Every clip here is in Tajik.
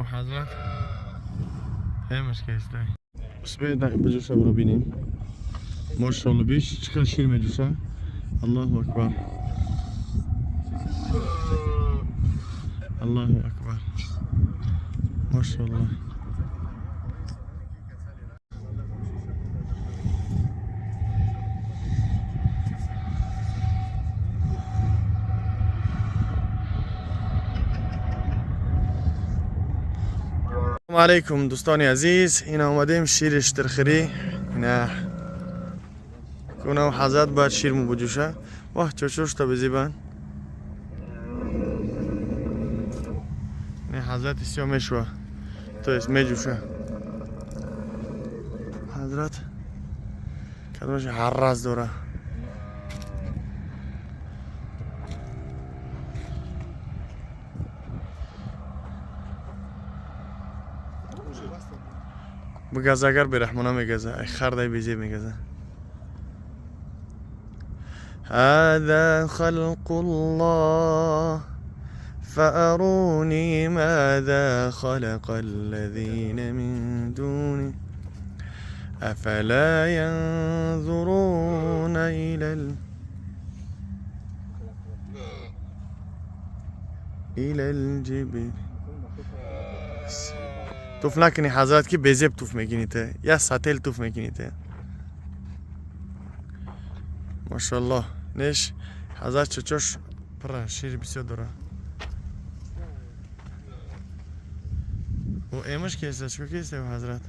О, ҳазрат ҳемаш кестай. Биҷӯша, буро бинем. Мошалло, биш, чӣ хел шир меҷӯша. Аллоҳу акбар, Аллоҳу акбар, мошалло. Алейкум, дӯстони азиз. Ина омадем шири штирхирӣ. Ина кунам, ҳазрат бояд шир мубуҷӯша. Воҳ, чочошта безибан. Не, ҳазрат исё мешува, то есть меҷӯша. Ҳазрат кадомаш ҳарраз дора. Бигаза, агар бераҳмона мегаза, ай хардай безеб мегаза. هذا خلق الله فأروني ماذا خلق الذين من دونه أفلا ينظرون إلى الجبل. Туф накунӣ, ҳазрат, ки безеб туф мекуните, я сател туф мекуните. Машаллоҳ, неш, ҳазрат чочош пра, шири бисёр дора. О, эмаш кеста, чико кеста, ҳазрат?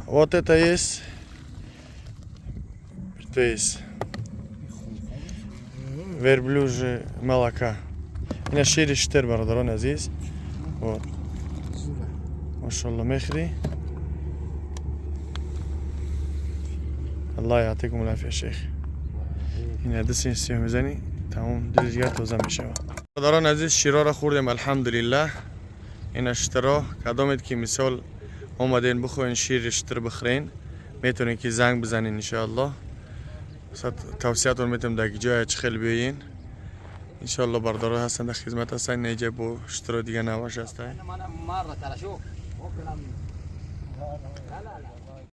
Вот это есть, то есть верблюжье молока. Ина шири штер, бародарони азиз. Вот, машалло, мехӯрӣ. Аллоҳ яътикум алафия, шейх. Ина дастин сиёҳ мезанӣ, тамом, дили дигар тоза мешавад. Бародарони азиз, широро хӯрдем, алҳамдулиллаҳ. Ина штиро кадомед ки, мисол, омаден, бихоҳен шири штир бихӯрен, метавонед ки занг бизанед, иншоаллоҳ. Тавсиятон метавонем, дар ҷоя чӣ хел биёен. Иншоалло, бародаро ҳастанд, дар хизмат ҳастанд. Неҷа бо штиро дига наваш ҳастанд. مرة ترى، شوف. لا لا لا.